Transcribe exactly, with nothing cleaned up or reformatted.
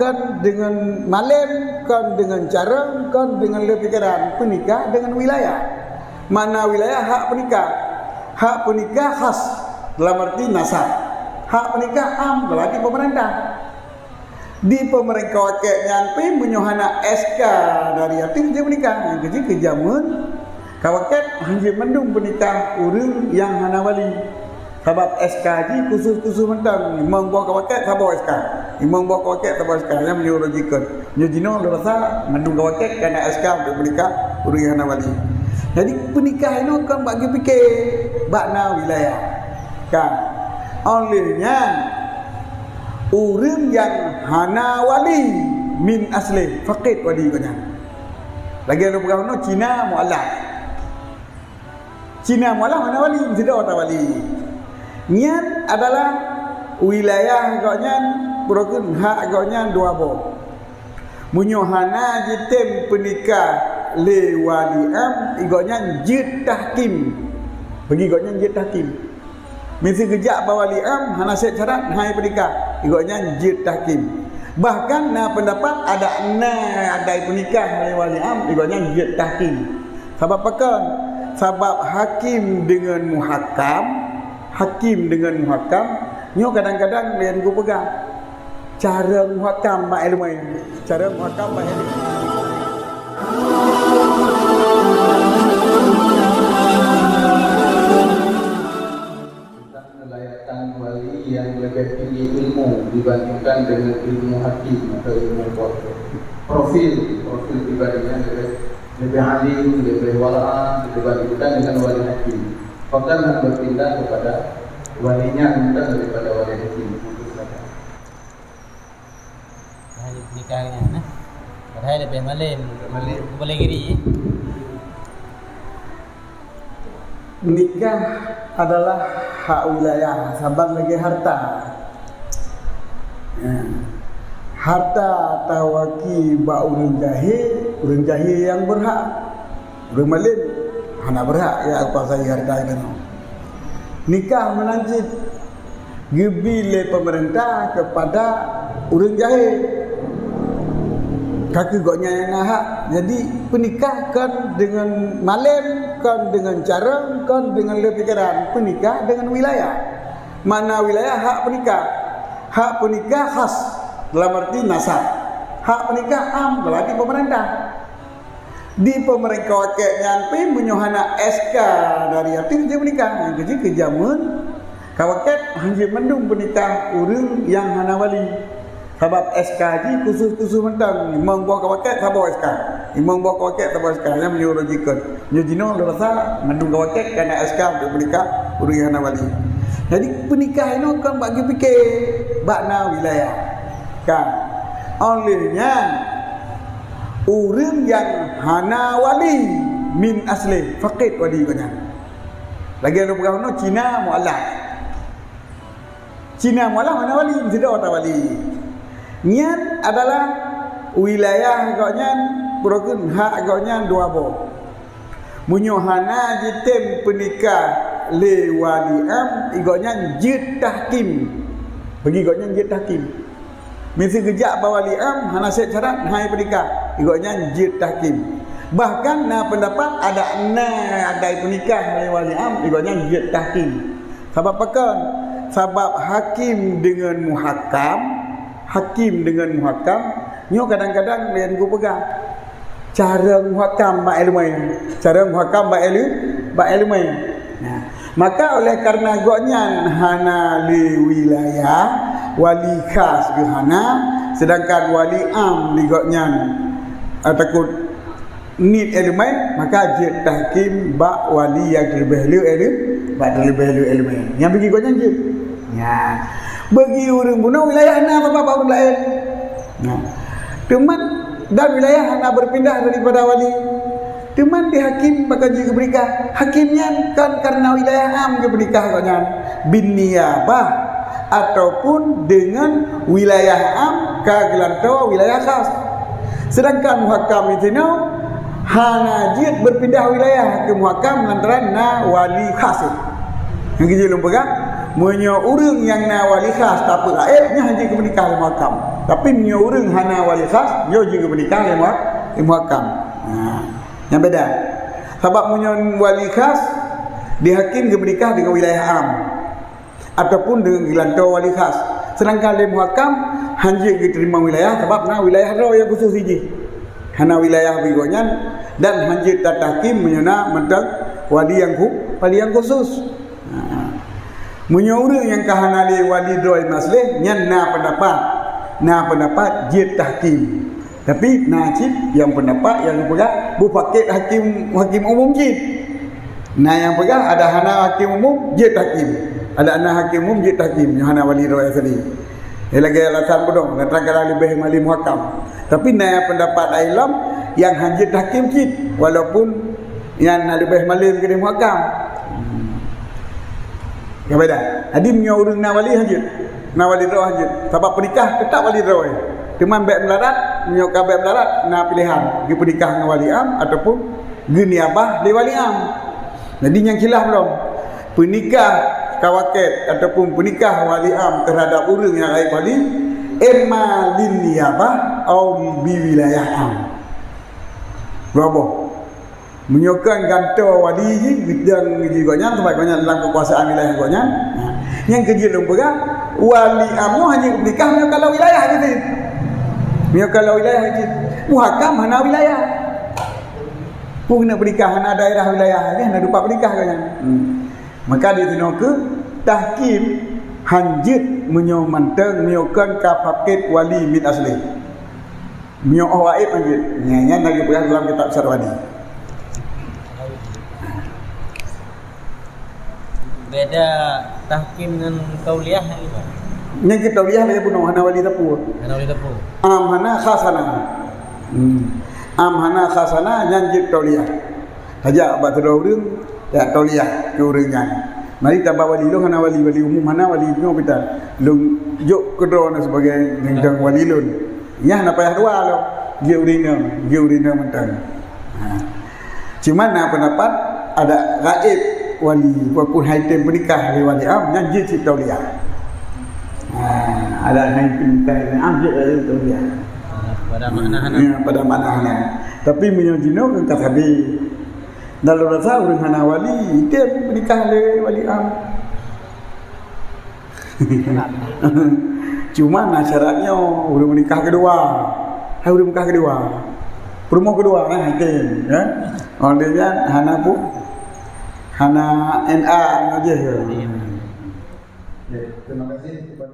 Kon deungon malem, kon deungon carông, kon deungon le pikeran. Peunikah deungon wilayah. Makna wilayah hak peunikah. Hak peunikah khas dalam arti nasab. Hak peunikah am dalam arti pemerintah. Di pemerintah kawakét nyan pih meunyoe hana S K dari ateueh jeuet peunikah, nyang keujeuet keu jameun kawakét hanjeuet mandum peunikah ureuëng nyang hana wali. Sabab S K jih khusus-khusus mantong, limong boh kawakét saboh S K. Limong boh kawakét saboh S K, nyan meunyoe logikon. Nyoe jinoe lôn rasa mandum kawakét ka na S K untuk peunikah ureuëng nyang hana wali. Jadi peunikah inoe kon bak geupike, bak na wilayah. Kan? Oleh nyan, ureuëng nyang hana wali min aslih, fakid wali gobnyan. Lagée lôn peugah nyoe, Cina mualaf. Cina mualaf hana wali, meusidroe ata wali. Nyan adalah wilayah gobnyan, beureukeun hak gobnyan dua boh. Meunyoe hana jitem peunikah lé wali am, gobnyan jeuet tahkim. Bagi gobnyan jeuet tahkim. Miseue geujak bak wali am hana sép syarat hai peunikah, gobnyan jeuet tahkim. Bahkan na peundapat adak na adai peunikah lé wali am, gobnyan jeuet tahkim. Sabab pakon? Sabab hakim deungon muhakam, hakim deungon muhakam, nyoe kadang-kadang laén geupeugah. Cara muhakam bak iéleumé. Cara muhakam bak iéleumé. Tentang kelayakan wali yang lebih tinggi ilmu dibandingkan dengan ilmu hakim atau ilmu pro-, profil, profil pribadinya lebih, lebih alim, lebih wara dibandingkan dengan wali hakim. Bahkan berpindah kepada walinya bukan daripada wali hakim. Hai nikah nyan, eh. Padahai leubeh malem. Leubeh malem. Boleh giri. Nikah adalah hak wilayah saban lagée harta. Ya. Harta tawaki bak ureuëng jahé, ureuëng jahé nyang beurhak. Ureuëng malem hana beurhak ya kuasai harta geutanyoe. Nikah meunan cit geubi lé peumeurintah keupada ureuëng jahé. Ka keuh gobnyan nyang na hak. Jadi peunikah kon deungon malem, kon deungon carông, kon deungon le pikeran. Peunikah deungon wilayah. Makna wilayah hak peunikah. Hak peunikah khas dalam arti nasab. Hak peunikah am dalam arti peumeurintah. Di peumeurintah kawakét nyan pih meunyoe hana S K dari ateueh jeuet peunikah, nyang keujeuet keu jameun kawakét hanjeuet mandum peunikah ureuëng nyang hana wali. Sabab S K jih khusus-khusus mantong, limong boh kawakét saboh S K. Limong boh kawakét saboh S K, nyan meunyoe logikon. Nyoe jinoe lôn rasa mandum kawakét ka na S K untuk peunikah ureuëng nyang hana wali. Jadi peunikah inoe kon bak geupike, bak na wilayah. Kan? Oleh nyan, ureuëng nyang hana wali min aslih, fakid wali gobnyan. Lagée lôn peugah nyoe, Cina mualaf. Cina mualaf hana wali, meusidroe ata wali. Nyan adalah wilayah gobnyan, beureukeun hak gobnyan dua boh. Meunyoe hana jitem peunikah lé wali am, gobnyan jeuet tahkim. Bagi gobnyan jeuet tahkim. Miseue geujak bak wali am hana sép syarat hai peunikah, gobnyan jeuet tahkim. Bahkan na peundapat adak na adai peunikah lé wali am, gobnyan jeuet tahkim. Sabab pakon? Sabab hakim deungon muhakam, hakim deungon muhakam, nyoe kadang-kadang laén geupeugah. Cara muhakam bak iéleumé. Cara muhakam bak iéle-, bak iéleumé. Nah, maka oleh karena gobnyan hana lé wilayah, wali khas geuh hana, sedangkan wali am di gobnyan, eh, takot niet iéleumé, maka jeuet tahkim bak wali nyang leubeh le iéle-, bak leubeh le iéleumé. Nyang bagi gobnyan jeuet. Nyan. Bagi ureuëng bunoe wilayah na sabab bak ureuëng laén. Nah, teuma dan wilayah hana berpindah daripada wali. Teuma di hakim pakon jeuet geupeunikah. Hakim nyan kon karena wilayah am geupeunikah gobnyan bin niyabah ataupun dengan wilayah am ka geulantoe wilayah khas. Sedangkan muhakam di sinoe hana jeuet berpindah wilayah keu muhakam lantaran na wali khas. Nyang keujeuet lôn peugah, meunyoe ureuëng nyang na wali khas tapeugaéb, nyan hana jeuet geupeunikah lé muhakam. Tapi meunyoe ureuëng hana wali khas, nyoe jeuet geupeunikah lé muha-, lé muhakam. Ha, nyang beda. Sabab meunyoe wali khas, di hakim geupeunikah deungon wilayah am ataupun deungon geulantoe wali khas. Sedangkan lé muhakam hanjeuet geuteurimong wilayah sabab na wilayah droe nyang khusus jih. Hana wilayah bak gobnyan dan hanjeuet tatahkim meunyoe na mantong wali nyang khu-, wali nyang khusus. Ha. Meunyoe ureuëng nyang ka hana lé wali droe masleh, nyan na peundapat. Na peundapat jeuet tahkim. Tapi na cit nyang peundapat nyang geupeugah beupaket hakim, hakim umum cit. Na nyang peugah ada hana hakim umum jeuet tahkim. Ada hana hakim umum jeuet tahkim nyang hana wali droe asli. Lagée alasan beudong, na kadang leubeh malém muhakam. Tapi na peundapat laén lom nyang hanjeuet tahkim cit, walaupun nyan na leubeh malém keudeh muhakam. Ka beda. Jadi meunyoe ureuëng na wali hanjeuet, na wali droe hanjeuet. Sabab peunikah teutap wali droe. Teuma bék meularat, meunyoe ka bék meularat, na piléhan geupeunikah ngon wali am ataupun geuniabah lé wali am. Jadi nyang khilaf lom, peunikah kawaket ataupun peunikah wali am teuhadap ureuëng nyang raib wali, emma lin niabah au bi wilayah am. Dua boh. Meunyoe kan gantoe wali jih, geudang jih gobnyan, teumpat gobnyan lam keukuasaan wilayah gobnyan. Nah, nyang keujeuet lôn peugah, wali am nyoe hanya peunikah meunyoe kalau wilayah jih. Meunyoe kalau wilayah jih. Muhakam hana wilayah. Peue keuneuk peunikah hana daerah wilayah, jadi hana dupat peunikah gobnyan. Hmm. Maka di sinoe keuh tahkim hanjeuet meunyoe mantong meunyoe kon ka paket wali miet asli. Meunyoe óh gaib hanjeuet. Nyan, nyan lagée peugah dalam kitab Sarwani. Beda tahkim ngon tauliah lagée apa? Nyan keu tauliah lagée bunoe hana wali teupeu. Hana wali teupeu. Am hana khas hana. Hmm. Am hana khas hana nyan jeuet tauliah. Tajak bak sidroe ureuëng, ya tauliah keu ureuëng nyan. Mari taba wali lôn hana wali, wali umum hana, wali nyoe pita. Lôn jok keudroe na sebagai ningkang wali lôn. Nyan hana payah dua lom. Jeuet ureuëng nyoe, jeuet ureuëng nyoe mantong. Ha. Cuma na pendapat ada gaib wali, walaupun hai tem peunikah lé wali am, nyan jeuet cit tauliah. Ha, ada hai tem peunikah lé am, jeuet lé tauliah. Pada makna hana. Ya, pada makna hana. Tapi meunyoe jinoe kan ka sabe. Dan lôn rasa ureuëng hana wali, item peunikah lé wali am. Cuma na syarat nyoe, ureuëng menikah keudua. Hai ureuëng menikah keudua. Peurumoh keudua, eh, item, ya. Orang dia nyan hana pu-, hana N A nyoe jih. Ya, terima kasih kepada